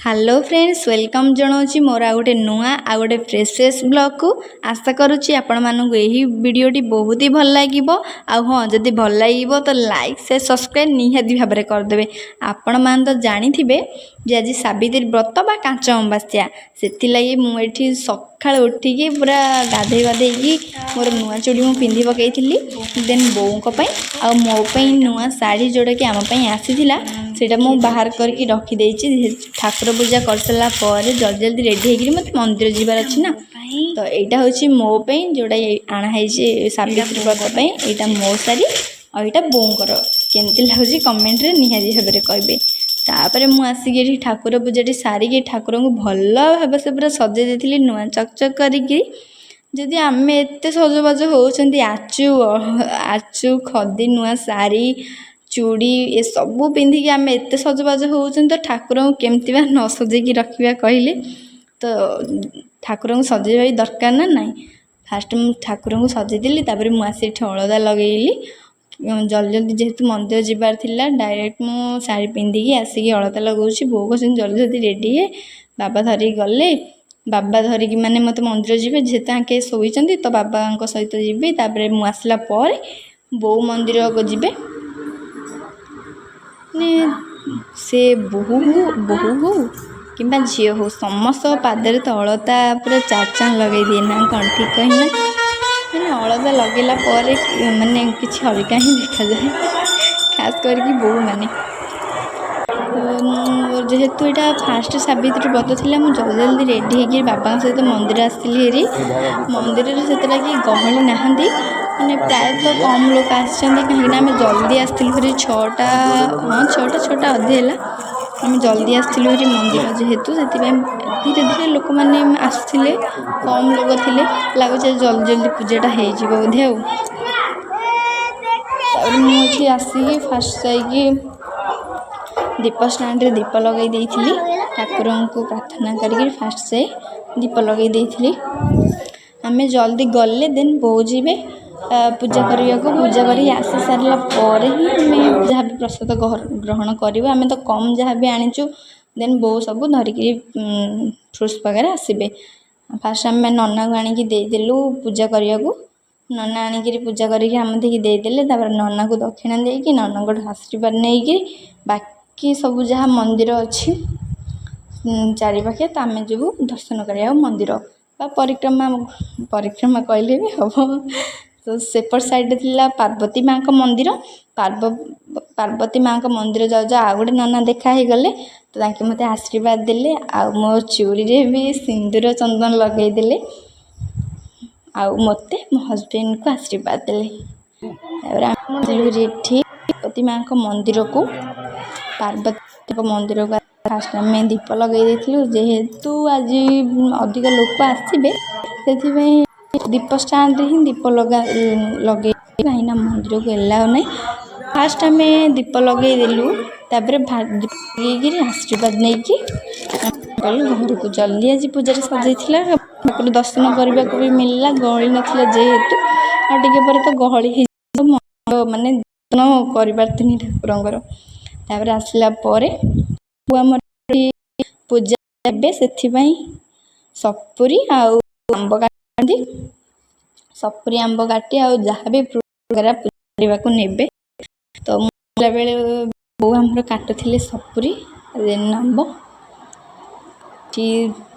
Hello friends, welcome ଜଣାଉଛି ମୋର ଆଉ ଗୋଟେ ନୂଆ ଆଉ ଗୋଟେ ଫ୍ରେଶ୍ ଫ୍ରେଶ୍ ବ୍ଲଗ୍କୁ। ଆଶା କରୁଛି ଆପଣମାନଙ୍କୁ ଏହି ଭିଡ଼ିଓଟି ବହୁତ ହି ଭଲ ଲାଗିବ। ଆଉ ହଁ, ଯଦି ଭଲ ଲାଗିବ ତ ଲାଇକ୍, ସେୟାର, ସବସ୍କ୍ରାଇବ୍ ନିହାତି ଭାବରେ କରିଦେବେ। ଆପଣମାନେ ତ ଜାଣିଥିବେ ଯେ ଆଜି ସାବିତ୍ରୀ ବ୍ରତ ବା କାଞ୍ଚ ଅମାବାସ୍ୟା। ସେଥିଲାଗି ମୁଁ ଏଠି ସକାଳୁ ଉଠିକି ପୁରା ଗାଧେଇ ବାଧେଇକି ମୋର ନୂଆ ଚୁଡ଼ି ମୁଁ ପିନ୍ଧି ପକାଇଥିଲି। ଦେନ୍ ବୋଉଙ୍କ ପାଇଁ ଆଉ ମୋ ପାଇଁ ନୂଆ ଶାଢ଼ୀ, ଯେଉଁଟାକି ଆମ ପାଇଁ ଆସିଥିଲା, ସେଇଟା ମୁଁ ବାହାର କରିକି ରଖିଦେଇଛି। ଠାକୁର ପୂଜା କରିସାରିଲା ପରେ ଜଲ୍ଦି ଜଲ୍ଦି ରେଡ଼ି ହେଇକିରି ମୋତେ ମନ୍ଦିର ଯିବାର ଅଛି ନା। ତ ଏଇଟା ହେଉଛି ମୋ ପାଇଁ, ଯେଉଁଟା ଆଣା ହେଇଛି ସାବିତ୍ରୀ ବ୍ରତ ପାଇଁ। ଏଇଟା ମୋ ଶାଢ଼ୀ ଆଉ ଏଇଟା ବୋଉଙ୍କର। କେମିତି ଲାଗୁଛି, କମେଣ୍ଟରେ ନିହାତି ଭାବରେ କହିବେ। ତାପରେ ମୁଁ ଆସିକି ଏଠି ଠାକୁର ପୂଜାଟି ସାରିକି ଠାକୁରଙ୍କୁ ଭଲ ଭାବେ ସେ ପୁରା ସଜେଇ ଦେଇଥିଲି ନୂଆ ଚକଚକ୍ କରିକି। ଯଦି ଆମେ ଏତେ ସଜବାଜ ହେଉଛନ୍ତି, ଆଚୁ ଆଚୁ ଖଦି, ନୂଆ ଶାଢ଼ୀ, ଚୁଡ଼ି ଏସବୁ ପିନ୍ଧିକି ଆମେ ଏତେ ସଜବାଜ ହେଉଛନ୍ତି, ତ ଠାକୁରଙ୍କୁ କେମିତି ବା ନ ସଜେଇକି ରଖିବା କହିଲେ? ତ ଠାକୁରଙ୍କୁ ସଜେଇବା ବି ଦରକାର ନା ନାହିଁ? ଫାଷ୍ଟ ମୁଁ ଠାକୁରଙ୍କୁ ସଜେଇଦେଲି। ତାପରେ ମୁଁ ଆସି ଏଠି ଅଳତା ଲଗେଇଲି। ଜଲ୍ଦି ଜଲ୍ଦି ଯେହେତୁ ମନ୍ଦିର ଯିବାର ଥିଲା, ଡାଇରେକ୍ଟ ମୁଁ ଶାଢ଼ୀ ପିନ୍ଧିକି ଆସିକି ଅଳତା ଲଗାଉଛି। ବୋଉ କହୁଛନ୍ତି, ଜଲ୍ଦି ଜଲ୍ଦି ରେଡ଼ି ହେ, ବାବା ଧରିକି ଗଲେ, ବାବା ଧରିକି ମାନେ ମୋତେ ମନ୍ଦିର ଯିବେ। ଯେହେତୁ ତାଙ୍କେ ଶୋଇଛନ୍ତି, ତ ବାବାଙ୍କ ସହିତ ଯିବି। ତାପରେ ମୁଁ ଆସିଲା ପରେ ବୋଉ ମନ୍ଦିର ଯିବେ। ମାନେ ସେ ବୋହୂ ହଉ, ବୋହୂ ହଉ କିମ୍ବା ଝିଅ ହଉ, ସମସ୍ତଙ୍କ ପାଦରେ ତ ଅଳତା ପୁରା ଚାରି ଚାନ୍ଦ ଲଗାଇ ଦିଏ ନା କ'ଣ? ଠିକ୍ କହିଲି ନା? ମାନେ ଅଳତା ଲଗାଇଲା ପରେ ମାନେ କିଛି ଅଲଗା ହିଁ ଦେଖାଯାଏ, ଖାସ୍ କରିକି ବୋହୂମାନେ। ମୁଁ ଯେହେତୁ ଏଇଟା ଫାଷ୍ଟ ସାବିତ୍ରୀ ବ୍ରତ ଥିଲା, ମୁଁ ଜଲ୍ଦି ଜଲ୍ଦି ରେଡ଼ି ହେଇକି ବାବାଙ୍କ ସହିତ ମନ୍ଦିର ଆସିଥିଲି ହେରି। ମନ୍ଦିରରେ ସେଥିଲାଗି ଗହଳି ନାହାନ୍ତି, ମାନେ ପ୍ରାୟତଃ କମ୍ ଲୋକ ଆସିଛନ୍ତି, କାହିଁକିନା ଆମେ ଜଲ୍ଦି ଆସିଥିଲୁ ହେରି 6ଟା, ହଁ, 6ଟା, 6ଟା ଅଧେ ହେଲା। ଆମେ ଜଲ୍ଦି ଆସିଥିଲୁ ହେରି ମନ୍ଦିର ଯେହେତୁ, ସେଥିପାଇଁ ଧୀରେ ଧୀରେ ଲୋକମାନେ ଆସୁଥିଲେ, କମ୍ ଲୋକ ଥିଲେ। ଲାଗୁଛି ଜଲ୍ଦି ଜଲ୍ଦି ପୂଜାଟା ହେଇଯିବ ବୋଧେ। ଆଉ ତାପରେ ମୁଁ ଏଠି ଆସିକି ଫାଷ୍ଟ ଯାଇକି ଦୀପ ଷ୍ଟାଣ୍ଡରେ ଦୀପ ଲଗାଇ ଦେଇଥିଲି। ଠାକୁରଙ୍କୁ ପ୍ରାର୍ଥନା କରିକି ଫାଷ୍ଟ ଯାଇ ଦୀପ ଲଗାଇ ଦେଇଥିଲି। ଆମେ ଜଲ୍ଦି ଗଲେ ଦେନ୍ ବୋଉ ଯିବେ ପୂଜା କରିବାକୁ। ପୂଜା କରିକି ଆସି ସାରିଲା ପରେ ହିଁ ଆମେ ଯାହା ବି ପ୍ରସାଦ ଗ୍ରହଣ କରିବୁ। ଆମେ ତ କମ୍ ଯାହା ବି ଆଣିଛୁ। ଦେନ୍ ବୋଉ ସବୁ ଧରିକି ଫ୍ରୁଟ୍ସ ବଗେରା ଆସିବେ। ଫାଷ୍ଟ ଆମେ ନନାକୁ ଆଣିକି ଦେଇଦେଲୁ ପୂଜା କରିବାକୁ। ନନା ଆଣିକିରି ପୂଜା କରିକି ଆମ ଦେଇକି ଦେଇଦେଲେ। ତାପରେ ନନାକୁ ଦକ୍ଷିଣା ଦେଇକି, ନନାଙ୍କଠୁ ଆଶୀର୍ବାଦ ନେଇକି ବାକି ସବୁ ଯାହା ମନ୍ଦିର ଅଛି ଚାରିପାଖେ, ତ ଆମେ ଯିବୁ ଦର୍ଶନ କରିବାକୁ ମନ୍ଦିର ବା ପରିକ୍ରମା, ପରିକ୍ରମା କହିଲେ ବି ହେବ। ତ ସେପଟ ସାଇଡ଼୍ରେ ଥିଲା ପାର୍ବତୀ ମାଆଙ୍କ ମନ୍ଦିର। ପାର୍ବତୀ ମାଆଙ୍କ ମନ୍ଦିର ଯାଉ ଯାଉ ଆଉ ଗୋଟେ ନନା ଦେଖା ହେଇଗଲେ। ତ ତାଙ୍କେ ମୋତେ ଆଶୀର୍ବାଦ ଦେଲେ ଆଉ ମୋ ଚୁଡ଼ିରେ ବି ସିନ୍ଦୁର ଚନ୍ଦନ ଲଗାଇଦେଲେ ଆଉ ମୋତେ, ମୋ ହଜବେଣ୍ଡକୁ ଆଶୀର୍ବାଦ ଦେଲେ। ତାପରେ ଆମେ ଏଠି ପାର୍ବତୀ ମାଆଙ୍କ ମନ୍ଦିରକୁ। ପାର୍ବତୀଙ୍କ ମନ୍ଦିରକୁ ଫାଷ୍ଟ ଆମେ ଦୀପ ଲଗାଇ ଦେଇଥିଲୁ। ଯେହେତୁ ଆଜି ଅଧିକ ଲୋକ ଆସିବେ, ସେଥିପାଇଁ ଦୀପ ଷ୍ଟାଣ୍ଡରେ ହିଁ ଦୀପ ଲଗେଇ, କାହିଁକିନା ମନ୍ଦିରକୁ ଏଲାଉ ନାହିଁ। ଫାଷ୍ଟ ଆମେ ଦୀପ ଲଗାଇଦେଲୁ। ତାପରେ ଦୀପ ଲଗେଇକିରି ଆଶୀର୍ବାଦ ନେଇକି ଗଲୁ ଘରକୁ। ଜଲ୍ଦି ଆଜି ପୂଜାଟା ସରିଯାଇଥିଲା, ଠାକୁର ଦର୍ଶନ କରିବାକୁ ବି ମିଳିଲା, ଗହଳି ନଥିଲା ଯେହେତୁ। ଆଉ ଟିକେ ପରେ ତ ଗହଳି ହେଇଯିବ, ମାନେ ଦର୍ଶନ କରିପାରିଥିନି ଠାକୁରଙ୍କର। ତାପରେ ଆସିଲା ପରେ ଆମର ପୂଜା ହେବେ, ସେଥିପାଇଁ ସପୁରୀ ଆଉ ଆମ୍ବ କାଟନ୍ତି। ସପୁରୀ ଆମ୍ବ କାଟି ଆଉ ଯାହା ବି ପୂଜା କରିବାକୁ ନେବେ। ତ ମୁଁ ବେଳେ ବୋଉ ଆମର କାଟୁଥିଲେ ସପୁରୀ, ଦେନ୍ ଆମ୍ବ। ଏଠି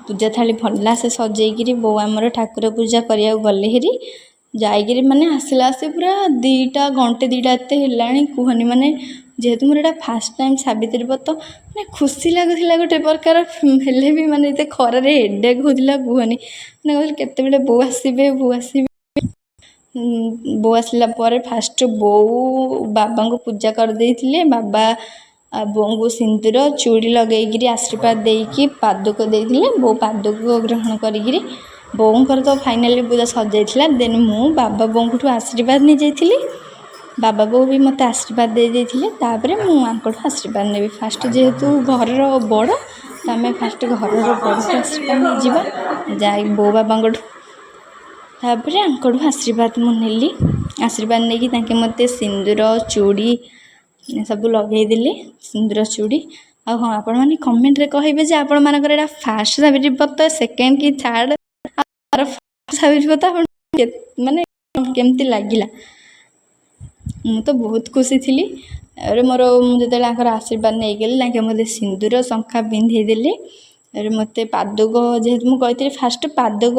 ପୂଜା ଥାଳି ଭଲସେ ସଜେଇକିରି ବୋଉ ଆମର ଠାକୁର ପୂଜା କରିବାକୁ ଗଲେ ହେରି। ଯାଇକିରି ମାନେ ଆସିଲା ଆସି ପୁରା 2ଟା, ଘଣ୍ଟେ 2ଟା ଏତେ ହେଲାଣି, କୁହନି। ମାନେ ଯେହେତୁ ମୋର ଏଇଟା ଫାଷ୍ଟ ଟାଇମ୍ ସାବିତ୍ରୀ ବ୍ରତ, ମାନେ ଖୁସି ଲାଗୁଥିଲା ଗୋଟେ ପ୍ରକାର, ହେଲେ ବି ମାନେ ଏତେ ଖରାରେ ହେଡ଼େକ୍ ହେଉଥିଲା, କୁହନି। ମାନେ କହୁଥିଲି କେତେବେଳେ ବୋଉ ଆସିବେ, ବୋଉ ଆସିବେ। ବୋଉ ଆସିଲା ପରେ ଫାଷ୍ଟ ବୋଉ ବାବାଙ୍କୁ ପୂଜା କରିଦେଇଥିଲେ। ବାବା ବୋଉଙ୍କୁ ସିନ୍ଦୁର ଚୁଡ଼ି ଲଗାଇକିରି ଆଶୀର୍ବାଦ ଦେଇକି ପାଦୁକ ଦେଇଥିଲେ। ବୋଉ ପାଦୁକ ଗ୍ରହଣ କରିକିରି ବୋଉଙ୍କର ତ ଫାଇନାଲି ପୂଜା ସରିଯାଇଥିଲା। ଦେନ୍ ମୁଁ ବାବା ବୋଉଙ୍କଠୁ ଆଶୀର୍ବାଦ ନେଇଯାଇଥିଲି। ବାବା ବୋଉ ବି ମୋତେ ଆଶୀର୍ବାଦ ଦେଇ ଦେଇଥିଲେ। ତାପରେ ମୁଁ ଆଙ୍କଠୁ ଆଶୀର୍ବାଦ ନେବି। ଫାଷ୍ଟ ଯେହେତୁ ଘରର ବଡ଼, ତ ଆମେ ଫାଷ୍ଟ ଘରର ବଡ଼ଠୁ ଆଶୀର୍ବାଦ ନେଇଯିବା ଯାଇ ବୋଉ ବାବାଙ୍କଠୁ। ତାପରେ ଆଙ୍କଠୁ ଆଶୀର୍ବାଦ ମୁଁ ନେଲି। ଆଶୀର୍ବାଦ ନେଇକି ତାଙ୍କେ ମୋତେ ସିନ୍ଦୁର ଚୁଡ଼ି ସବୁ ଲଗାଇଦେଲେ, ସିନ୍ଦୁର ଚୁଡ଼ି। ଆଉ ହଁ, ଆପଣମାନେ କମେଣ୍ଟରେ କହିବେ ଯେ ଆପଣମାନଙ୍କର ଏଇଟା ଫାଷ୍ଟ ସାବିତ୍ରୀ ବ୍ରତ, ସେକେଣ୍ଡ କି ଥାର୍ଡ଼। ସାବିତ୍ରୀ ବ୍ରତ ଆପଣ ମାନେ କେମିତି ଲାଗିଲା? ମୁଁ ତ ବହୁତ ଖୁସି ଥିଲି। ତାପରେ ମୋର ମୁଁ ଯେତେବେଳେ ତାଙ୍କର ଆଶୀର୍ବାଦ ନେଇଗଲି, ତାଙ୍କେ ମୋତେ ସିନ୍ଦୁର ଶଙ୍ଖା ପିନ୍ଧେଇ ଦେଲେ। ତାପରେ ମୋତେ ପାଦୁକ, ଯେହେତୁ ମୁଁ କହିଥିଲି ଫାଷ୍ଟ ପାଦୁକ,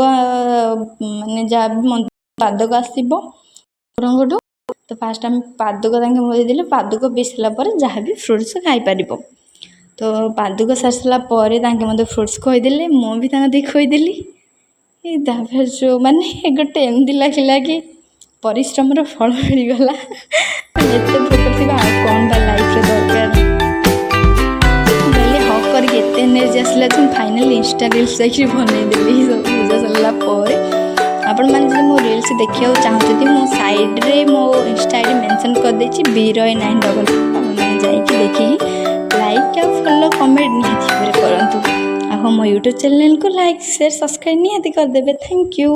ମାନେ ଯାହା ବି ପାଦୁକ ଆସିବ ଠାକୁରଙ୍କଠୁ, ତ ଫାଷ୍ଟ ଆମେ ପାଦୁକ ତାଙ୍କେ ମୋତେ ଦେଲେ। ପାଦୁକ ପିଇ ସାରିଲା ପରେ ଯାହା ବି ଫ୍ରୁଟ୍ସ ଖାଇପାରିବ। ତ ପାଦୁକ ସାରି ସାରିଲା ପରେ ତାଙ୍କେ ମୋତେ ଫ୍ରୁଟ୍ସ ଖୁଆଇଦେଲେ, ମୁଁ ବି ତାଙ୍କୁ ଦେଇ ଖୁଆଇଦେଲି। ତାପରେ ଯେଉଁ ମାନେ ଗୋଟେ ଏମିତି ଲାଗିଲା କି ପରିଶ୍ରମର ଫଳ ମିଳିଗଲା। ଏତେ ଭୋକ ଥିବା, ଆଉ କ'ଣ ବା ଲାଇଫ୍ରେ ଦରକାର? ମୁଁ କହିଲି ହଗ୍ କରିକି ଏତେ ଏନର୍ଜି ଆସିଲା ଯେ ମୁଁ ଫାଇନାଲି ଇନଷ୍ଟା ରିଲ୍ସ ଯାଇକି ବନେଇଦେଲି ସବୁ ପୂଜା ସରିଲା ପରେ। ଆପଣମାନେ ଯଦି ମୋ ରିଲ୍ସ ଦେଖିବାକୁ ଚାହୁଁଛନ୍ତି, ମୁଁ ସାଇଡ଼୍ରେ ମୋ ଇନଷ୍ଟା ଆଇଡ଼ି ମେନସନ୍ କରିଦେଇଛି, ବି ରୟ 9 ଡବଲ୍। ଆପଣମାନେ ଯାଇକି ଦେଖିକି ଲାଇକ୍ ଆଉ ଫଲୋ, କମେଣ୍ଟ ନିହାତି ଭାବରେ କରନ୍ତୁ। ଆଉ ହଁ, ମୋ ୟୁଟ୍ୟୁବ୍ ଚ୍ୟାନେଲ୍କୁ ଲାଇକ୍, ସେୟାର, ସବସ୍କ୍ରାଇବ୍ ନିହାତି କରିଦେବେ। Thank you.